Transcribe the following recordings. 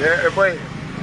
हे पळय,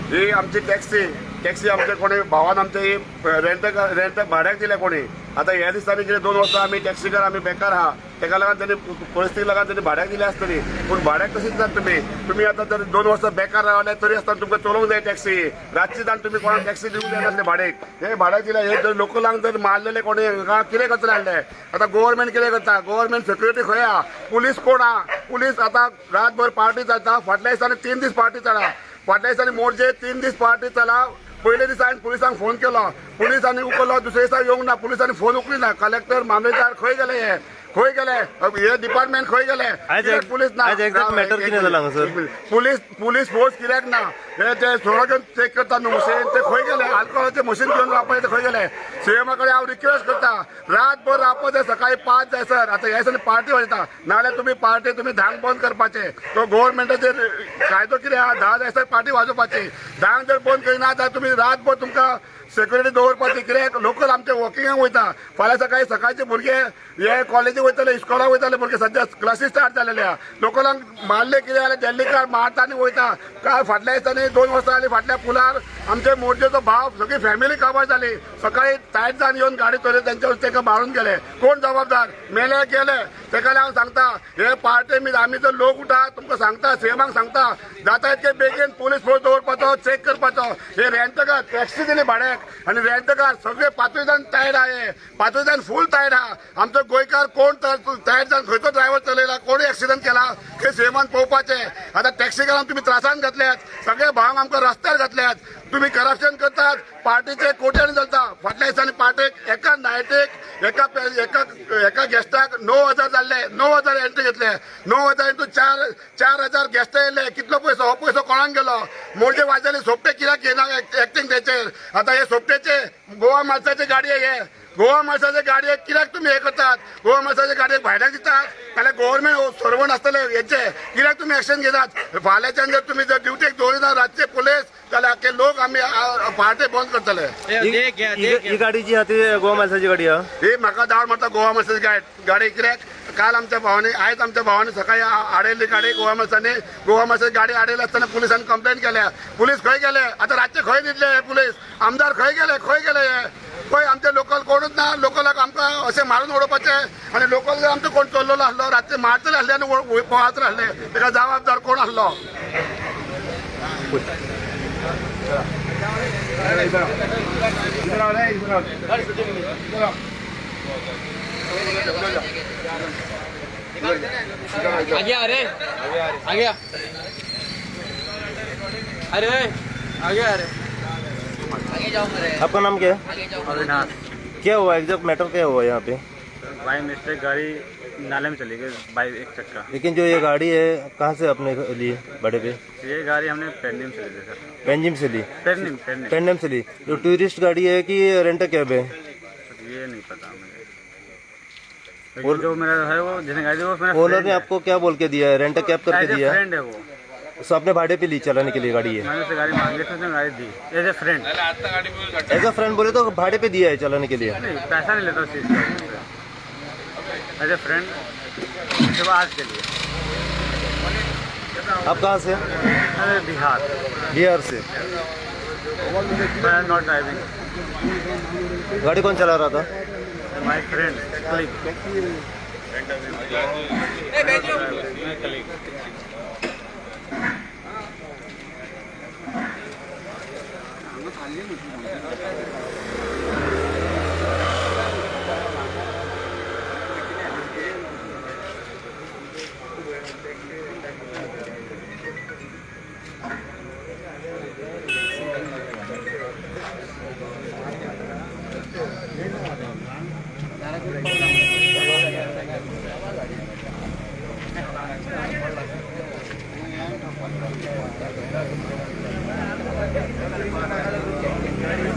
ही आमची टॅक्सी. टॅक्सी आमच्या कोणी भावान आमच्या ही रेंट रेंट भाड्याक दिल्या कोणी. आतां ह्या दिसांनी कितें 2 वर्सां आमी टॅक्सीकार आमी बेकार आहा. तेका लागून तेणी परिस्थिती लागून तेणी भाड्याक दिल्या आसतली. पूण भाड्याक कशी दितात तुमी? तुमी आतां जर 2 वर्सां बेकार रावले तरी आसतना तुमकां चलोवंक जाय टॅक्सी. रातची जावन तुमी कोणाक टॅक्सी दिवंक जाय नासले भाडेक. हे भाड्याक दिल्या, हे जर लोकलांक जर मारलेले कोणी हांगा कितें करतले आहले? आतां गोवोरमेंट कितें करता? गोवोरमेंट सेक्युरिटी खंय आहा? पुलीस कोण आहा? पुलीस आतां रातभर पार्टी चलता. फाटल्या दिसांनी 3 दीस पार्टी चला. फाटल्या दिसांनी मोरजे 3 दीस पार्टी चला. पयले दिसा हांवें पुलिसांक फोन केलो, पुलिसांनी उखल्लो. दुसऱ्या दिसा येवंक ना, पुलिसांनी फोन उखली ना. कलेक्टर, मामलेदार खंय गेले? हे खंय गेले? हे डिपार्टमेंट खंय गेले? आयज कित्याक पुलीस ना? आयज exact matter कितें जालां हांगासर? पुलीस पुलीस फोर्स कित्याक ना? हे ते सोरो घेवन चेक करता न्हू मशीन, ते खंय गेले? अल्कोहोलाचे मशीन घेवन रावपाचे, ते खंय गेले? सीएमा कडेन हांव रिक्वेस्ट करता, रातभर रावपाचें सकाळी 5 जायसर. आतां ह्या दिसांनी पार्टी वाजयता, नाजाल्यार तुमी पार्टी तुमी 10क बंद करपाचे. तो गोवोरमेंटाचेर कायदो कितें आहा? 10 जायसर पार्टी वाजोवपाची. 10क जर बंद करिना जाल्यार तुमी रातभर तुमकां सेक्युरिटी दवरपाची. कित्याक लोकल आमचे वॉकिंगाक वयता. फाल्यां सकाळी सकाळचे भुरगे हे कॉलेजीक वयतले, इस्कॉलाक वयतले भुरगे. सद्या क्लासीस स्टार्ट जालेले आहा. लोकलांक मारले कितें जाल्यार दिल्लीकार मारता आनी वयता. काल फाटल्या दिसांनी 2 वर्सां जाली, फाटल्या पुलार आमचे मोरजेचो भाव, सगळी फॅमिली काबार जाली. सकाळी टायट जावन येवन गाडी चलयत तेंच्यावर तांकां मारून गेले. कोण जबाबदार? मेले गेले. तेका लागून सांगता, हे पार्टी आमी जर लोक उठा, तुमकां सांगता, सीएमाक सांगता, जाता इतके बेगीन पुलीस फोर्स दवरपाचो, चेक करपाचो. हे रेंटकार टॅक्सी दिली भाड्याक आनी रेंटकार सगळे पांचूय जाण टायर्ड आहा. पांचूय जाण फूल टायर्ड आहा. आमचो गोंयकार कोण टायर्ड जावन खंयचो ड्रायव्हर चलयला, कोणी एक्सिडंट केला ते सीएमान पळोवपाचें. आतां टॅक्सीकारांक तुमी त्रासान घातल्यात, सगळे भावांक आमकां रस्त्यार घातल्यात. तुमी करप्शन करतात, पार्टीचे कोट्यांनी चलता. फाटल्या दिसांनी पार्टेक एका नायटीक एका एका एका गेस्टाक 9,000 जाल्ले. 9,000 एंट्री घेतले. 9,000 इंटू 4, 4,000 गेस्ट येयले. कितलो पयसो? हो पयसो कोणाक गेलो? मोरजे वाजयले. सोपटे कित्याक घेना एक्टिंग तेचेर? आतां हे सोपटेचे गोवा माणसाचे गाडये, हे गोवा माणसाचे गाडयेक कित्याक तुमी हे करतात? गोवा माणसाचे गाडयेक भायल्यान दितात जाल्यार गोव्हर्मेंट सर्वंट आसतले हेचे, कित्याक तुमी एक्शन घेतात? फाल्यांच्यान जर तुमी जर ड्युटेक दवरिना रातचे पुलीस जाल्यार आख्खे लोक आमी पार्टे बंद करतले. ही गाडी जी आहा ती गोवा मालसाची गाडी आहा. ही म्हाका दाळ मारता गोवा माणसाची गाडी. कित्याक काल आमच्या भावानी, आयज आमच्या भावानी सकाळी आडयल्ली गाडी गोवा माणसांनी. गोवा माणसाची गाडी आडयली आसतना पुलिसांनी कंप्लेंट केल्या. पुलीस खंय गेले? आतां रातचे खंय न्हिदले हे पुलीस? आमदार खंय गेले? खंय गेले हे? खंय आमचे लोकल कोणूच ना. लोकलाक आमकां अशें मारून उडोवपाचें आनी लोकल आमचो कोण चल्लेलो आसलो, रातचे मारतले आसले आनी पळतले आसले, तेका जबाबदार कोण आसलो? आ गया, अरे आ गया, अरे आ गया, अरे. आपका नाम क्या है? अविनाश. क्या हुआ? एग्जैक्ट मैटर क्या हुआ यहाँ पे? बाई मिस्टेक गाड़ी नाले में चली गई, बाई एक चक्का. लेकिन जो ये गाड़ी है, कहाँ से आपने ली भाड़े पे? ये गाड़ी हमने पेरनेम से ली थी सर. पेंजिम से ली? पेरनेम, पेरनेम. पेंडम से ली. जो टूरिस्ट गाड़ी है कि रेंट कैब है? ये नहीं पता मुझे. लेकिन जो मेरा है, वो जिसने गाड़ी दी वो मेरा ओनर ने आपको क्या बोल के दिया है? रेंट कैब करके दिया है? फ्रेंड है वो. सो आपने भाड़े पे ली चलाने के लिए गाड़ी है? मैंने उससे गाड़ी मांगी थी, उसने गाड़ी दी as a friend. As a friend बोले तो भाड़े पे दिया है चलाने के लिए? नहीं, पैसा नहीं लेता उस चीज़ का एज ए फ्रेंड, सिर्फ आज के लिए. आप कहाँ से? अरे, बिहार. बिहार से. मैं not driving. गाड़ी कौन चला रहा था? My friend click.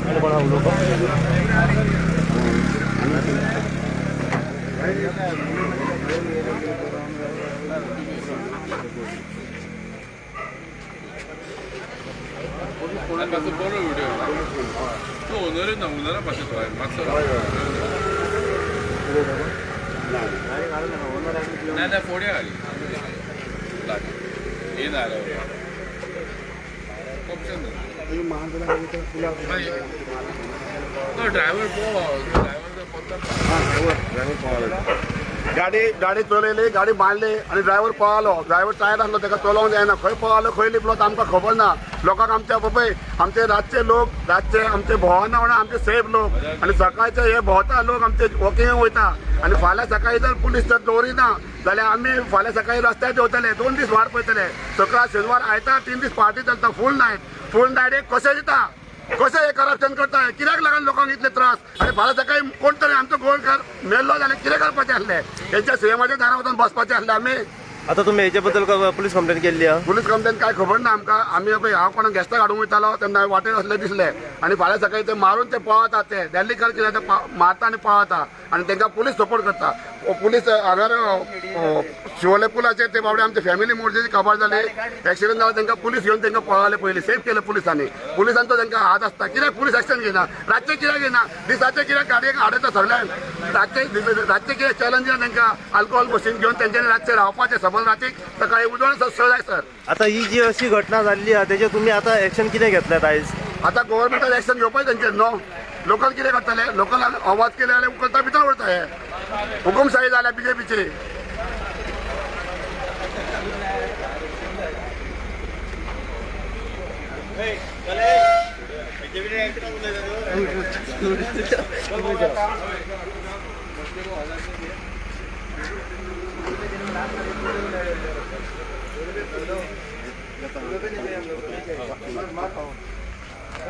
आणि कोण उलोवपा? मातसो बरो व्हिडिओ तूं ओनरच ना, ओनरा भाशेन मातसो ना ना फोडया गाडी हे ना. ऑप्शन ना. तो ड्रायव्हर पळोव, ड्रायव्हर पत्ता. गाडी गाडी चलयली, गाडी मारली आनी ड्रायव्हर पळालो. ड्रायव्हर टायर आसलो, ताका चलोवंक जायना. खंय पळालो, खंय लिपलो तो आमकां खबर ना. लोकांक आमच्या पळय, आमचे रातचे लोक, रातचे आमचे भोंवना म्हणून आमचे सेफ लोक, आनी सकाळचे हे भोंवता लोक आमचे वॉकिंग वयता. आनी फाल्यां सकाळी जर पुलीस जर दवरिना जाल्यार आमी फाल्यां सकाळी रस्त्यार देंवतले. 2 दीस वाट पळयतले. शुक्रार, शेनवार, आयतार 3 दीस पार्टी चलता. फूल नायट, फूल नायट. एक कशें दिता, कशें हे करप्शन करता? कित्याक लागून लोकांक इतले त्रास? आनी फाल्यां सकाळी कोण तरी आमचो गोंयकार मेल्लो जाल्यार कितें करपाचें आसलें? हेंच्या सीएमाच्या दारां वचून बसपाचें आसलें आमी? आता तुम्ही ह्याच्याबद्दल पोलीस कंप्लेंट केल्ली हा? पुलीस कंप्लेन काय खबर ना आमकां. आमी पळय, हांव कोणाक गेस्टाक हाडूंक वयतालो तेन्ना वाटेर असले दिसले आनी फाल्यां सकाळी ते मारून ते पळता. ते दिल्लीकार कितें ते मारता आनी पळता आनी तांकां पुलीस सपोर्ट करता. पुलीस हांगार शिवोले पुलाचेर ते बाबडे आमचे फॅमिली मोर्चेची खबर जाली, एक्सिडंट जाला, तांकां पुलीस घेवन तांकां पळाले. पयलीं सेफ केले पुलिसांनी. पुलिसांचो तांकां हात आसता. कित्याक पुलीस एक्शन घेयना? रातचे कित्याक घेयना? दिसाचे कित्याक गाडयेक आडयता सगळ्यांक? रातचे रातचे कित्याक चॅलेंज दिना तांकां? अल्कोहोल मशीन घेवन तेंच्यांनी रातचे रावपाचें, समज रातीक सकाळी उजवाड 6 जाय सर. आता ही जी अशी घटना जाल्ली हा, तेजेर तुम्ही आता एक्शन कितें घेतल्यात आयज? आता गव्हर्मेंटान एक्शन घेवपाक तेंचेर न्हू. लोकल कितें करतले? लोकल आवाज केले जाल्यार उखलता, भितर वयता. हे हुकुमशाही जाल्या बीजेपीची.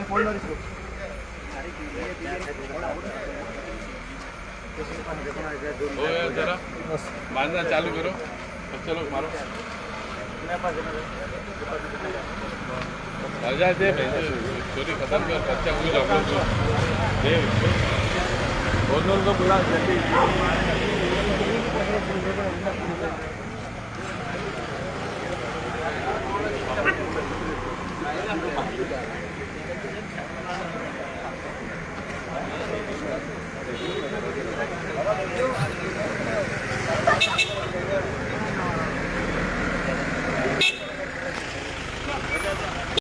हो गया जरा मारना चालू करो, बच्चे लोग मारो. मजा दे, स्टोरी खत्म कर. बच्चा कोई जॉब दे, ओनर को बुला जल्दी.